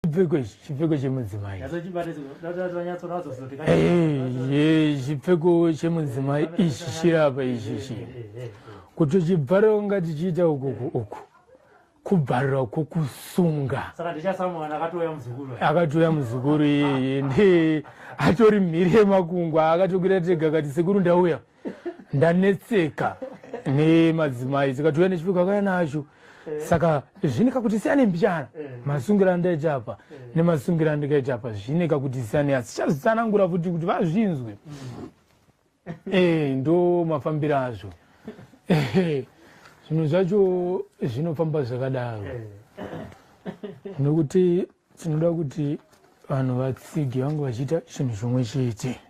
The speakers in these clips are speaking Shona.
Chipfeko ichi chipfeko chemudzimai. Chipfeko chemudzimai ichi chirapa ichi chi. Kutochibvarura kunga tichiita uku uku. Kubvarura kwokusunga. Saka ndichasamuwana akatouya muzukuru. Akatouya muzukuru iyeye ndi atori mhiri yemakungwa akatokwira tega akati sekuru ndauya. Ndanetseka nemadzimai tikatouya nechipfeko akauya nacho. Saka zvine kakuti siyane mbichana masungiro andaita apa nemasungiro andikaita apa zvine kakuti siyane asi chazvitsanangura futi kuti vazvinzwe. Ndo mafambiro azvo. Zvinhu zvacho zvinofamba zvakadaro. Nokuti tinoda kuti vanhu vatsige vange vachiita chinhu chimwe chete.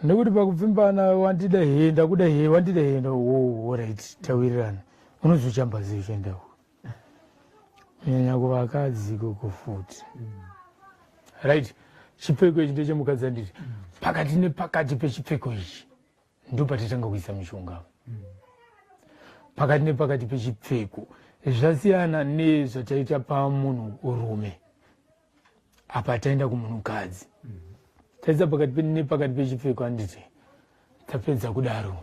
Nekuti pakupfimbana wandida he ndakuda he wandida he oh, alright tawirirana unozochamba sei uchienda uko kunyanya kuvakadzi ikoko futi. Right, chipfeko ichi ndechemukadzi anditi pakati nepakati pechipfeko ichi ndopatitanga kuisa mishonga. Pakati nepakati pechipfeko zvasiyana nezvataita pamunhu rume. Apa taenda kumunhukadzi. Taisa pakati nepakati pechipfeko handiti tapedza kudaro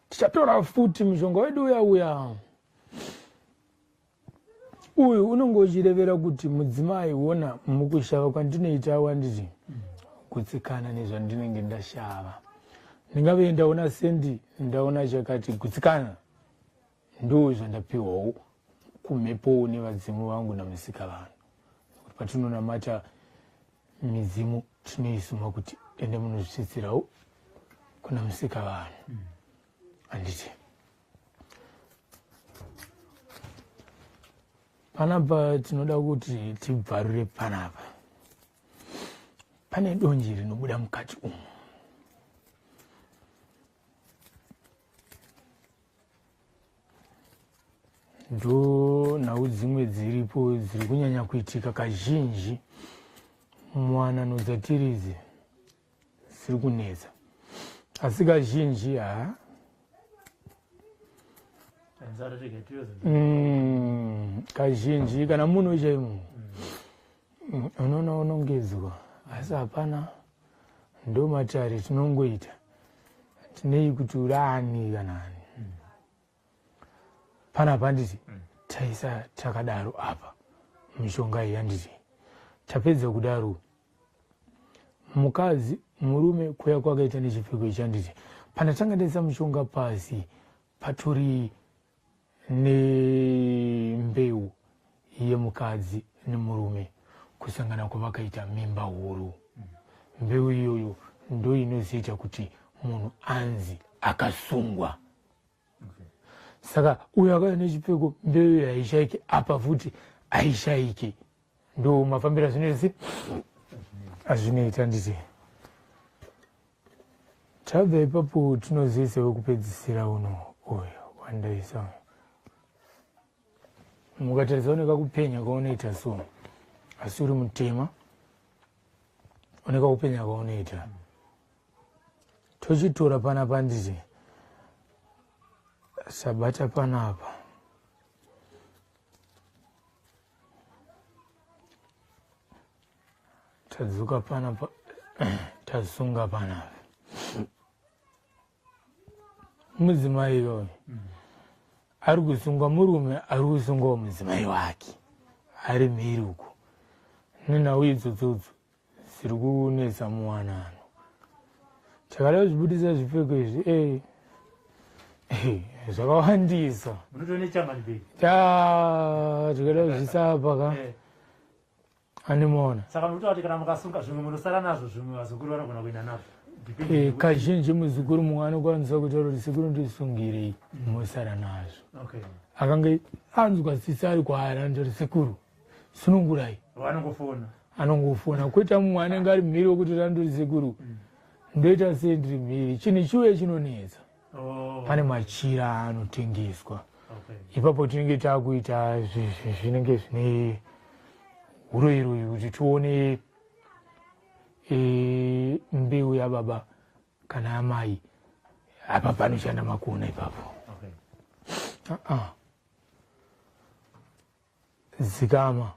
tichatora futi mushonga wedu uya uya. Uyu unonge uchirevera kuti mudzimai wona mukushava kwandinoita wanditi gutsikana nezvandinenge ndashava. Ndingave ndaona sendi ndaona chakati gutsikana ndo zvandapiwawo kumhepowo nevadzimu vangu namusika vanhu. Nekuti patinonamata midzimu tinoisuma kuti ende munozvitsitsirawo kuna musika vanhu. Handiti panapa tinoda kuti tibvarure panapa pane donje rinobuda mukati umu. Ndo nhau dzimwe dziripo dziri kunyanya kuitika kazhinji muwanano dzatiri idzi dziri kunetsa, asi kazhinji ha kazhinji kana munhu chaimo unoona unongedzwa asi hapana. Ndo matare tinongoita tinei kuti uri ani kana ani. Panapa handiti taisa takadaro apa mishonga iyi handiti tapedza kudaro mukadzi murume kuya kwakaita nechipfeko ichi handiti pandatanga ndaisa mushonga pasi patori nembeu yemukadzi nemurume kusangana kwavakaita mimba huru. Mbeu iyoyo ndo inozoita kuti munhu anzi akasungwa. Saka uyo akauya nechipfeko mbeu iyo haishaiki apa futi haishaiki. Ndo mafambiro azvinoita se azvinoita handiti. Tabva ipapo tinozoisa wekupedzisira uno uyu wandaisa. Mukatarisa une kakupenya kaunoita so asi uri mutema une kakupenya kaunoita. Tochitora panapa handiti sabata panapa. Tadzoka panapa tasunga panapa. Mudzimai iyoyo ari kusungwa murume ari kusungwawo mudzimai wake ari mhiri uko nenhau idzodzodzo dziri kunetsa muwanano. Takada kuzvibudisa zvipfeko izvi zvakawandisa. Tikada kuzvisa apa ka Animona. Saka munotaura kuti kana mukasunga zvimwe munosara nazvo zvimwe vazukuru vanogona kuenda nazvo. Kazhinji muzukuru mumwe anokwanisa kutaura kuti sekuru ndisungirei mosara nazvo. Akange anzwa tsitsi ari kwaari anototi sekuru sunungurai. Anongofona. Anongofona. Kwete mumwe anenge ari mhiri wekuti andoti sekuru ndoita sei ndiri mhiri. Chinhu chiuye chinonetsa. Pane machira anotengeswa. Ipapo tinenge takuita zvinenge zvine uroyi kuti tione mbeu yababa kana amai. Apa panoshanda makona ipapo. Dzikama.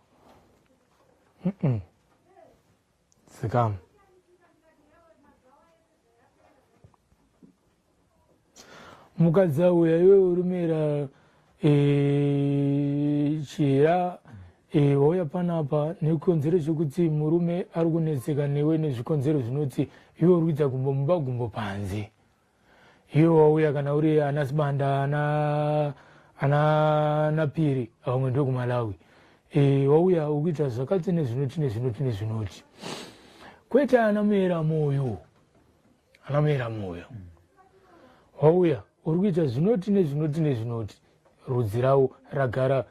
Dzikama. Mukadzi auya iwe urumera e, chera e, wauya panapa nechikonzero chekuti murume ari kunetseka newe nezvikonzero zvinoti iwe uri kuita gumbo mumba gumbo panze. Iwe wauya kana uri ana Sibanda ana ana napiri vamwe ndokuMalawi e, wauya ukuita zvakati nezvinoti nezvinoti nezvinoti kwete ana muera moyo ana muera moyo wauya uri kuita zvinoti nezvinoti nezvinoti rudzi ravo ragara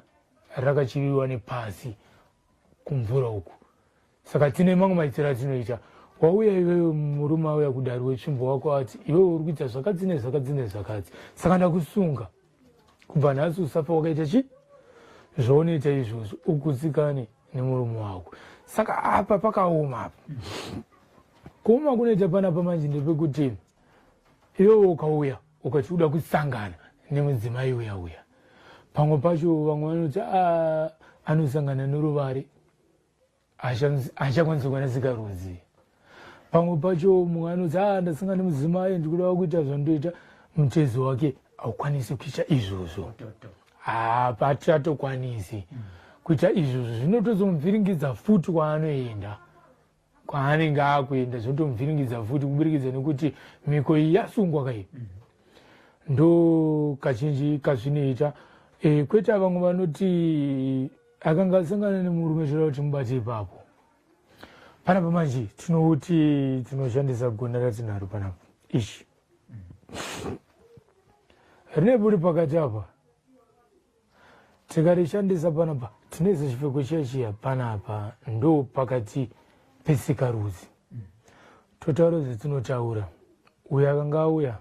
rakachiviwa nepasi kumvura uku Saka tine mamwe maitiro atinoita. Wauya iwewe murume auya kudari wetsvimbo wako ati iwewe uri kuita zvakati nezvakati nezvakati. Saka ndakusunga. Kubva nhasi usafa wakaita chi? Zvaunoita izvozvo ugutsikane nemurume wako. Saka apa pakaoma apa. Kuoma kunoita panapa manje ndepekuti iwewe ukauya ukati uda kusangana nemudzimai uya uya. Pamwe pacho vamwe vanoti ah, anosangana neruvare Hachakwanisi kuwana sikarudzi. Pamwe pacho mumwe anoti ah ndasangana nemudzimai ndikuda kuita zvandoita mutezo wake haukwanisi kuita izvozvo. Hapachatokwanisi kuita izvozvo zvinotozomuvhiringidza futi kwaanoenda kwaanenge akuenda zvinotomuvhiringidza futi kuburikidza nekuti mhiko iyi yasungwa kai ndo kazhinji kazvinoita e, kwete vamwe vanoti Akanga asangana nemurume zvoreva kuti mubate ipapo. Panapa manje tinoti tinoshandisa gonda ratinaro panapa ichi rine buri pakati apa tikarishandisa panapa tinoisa chipfeko chiya chiya panapa ndo pakati pesikarudzi totaura zvatinotaura uyo akanga auya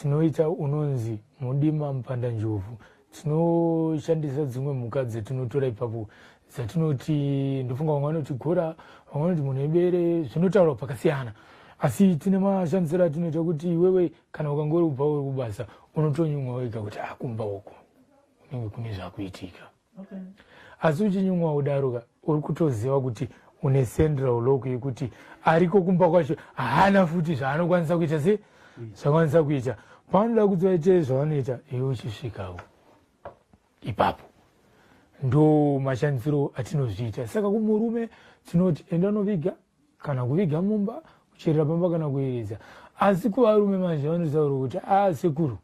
Tinoita unonzi mudima mupandanjovhu. Tinoshandisa dzimwe mhuka dzetinotora ipapo dzatinoti ndofunga vamwe vanoti gora, vamwe vanoti munhu ebere, zvinotaurwa pakasiyana. Asi tine mashandisiro atinoita kuti iwewe kana ukange uri kubva uri kubasa unotonyumwa wega kuti ah kumba uku kunenge kune zvakuitika. Okay. Asi uchinyumwa kudaro ka uri kutoziva kuti une central lock yekuti ariko kumba kwacho haana futi zvaanokwanisa kuita se zvakwanisa kuita paanoda kuti vaite zvavanoita iwe uchisvikawo ipapo ndo mashandisiro atinozviita saka kumurume tinoti enda unoviga kana kuviga mumba kucherera pamba kana kuyeredza asi kuvarume manje vanotaura kuti a ah, sekuru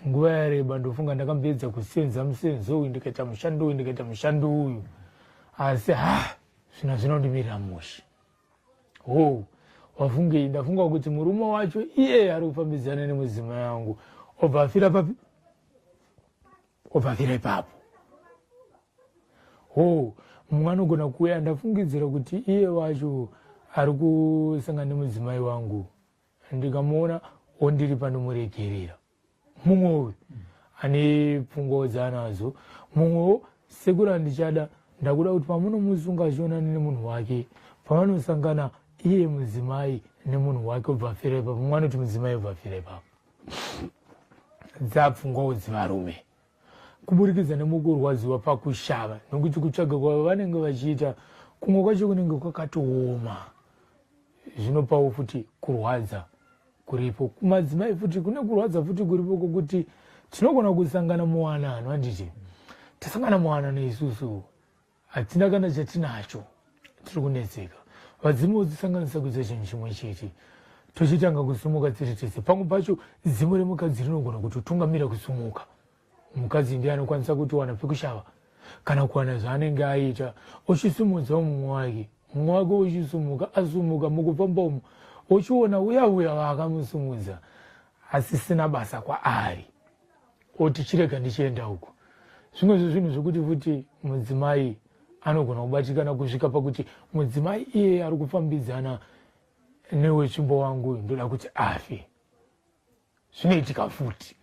nguva yareba ndofunga ndakamboedza kusenza musenzo uyu ndikaita mushando uyu ndikaita mushando uyu asi ha zvinhu hazvinondimirira mushe ho wafungei ndafunga kuti murume wacho iye ari kufambidzana nemudzimai wangu obva afira papi obva afira ipapo ho mumwe anogona kuuya ndafungidzira kuti iye wacho ari kusangana nemudzimai wangu ndikamuona ondiri panomuregerera mumwe uyu ane pfungwawo dzaanadzo mumwewo sekuru handichada ndakuda kuti pamunomusunga achionana nemunhu wake pavanosangana iye mudzimai nemunhu wake obva afira ipapo mumwe anoti mudzimai obva afira ipapo dzapfungwawo dzevarume kuburikidza nemukurwadziwa pakushava nokuti kutsvaga kwavo vanenge vachiita kumwe kwacho kunenge kwakatooma zvinopawo futi kurwadza kuripo kumadzimai futi kune kurwadza futi kuripo kwokuti tinogona kusangana muwanano handiti tasangana muwanano isusu hatina kana chatinacho tiri kunetseka vadzimu votisanganisa kuita chinhu chimwe chete tochitanga kusumuka tiri tese pamwe pacho dzimu remukadzi rinogona kutotungamira kusumuka mukadzi ndiye anokwanisa kutowana pekushava kana kuwana zvaanenge aita ochisumudzawo mumwe wake mumwe wake ochisumuka asumuka mukufamba umu ochiona uya uya waakamusumudza asisina basa kwaari oti chirega ndichienda uku zvimwe zvezvinhu zvekuti futi mudzimai anogona kubatikana kusvika pakuti mudzimai iyeye ari kufambidzana newetsvimbo wangu uyu ndoda kuti afe zvinoitika futi.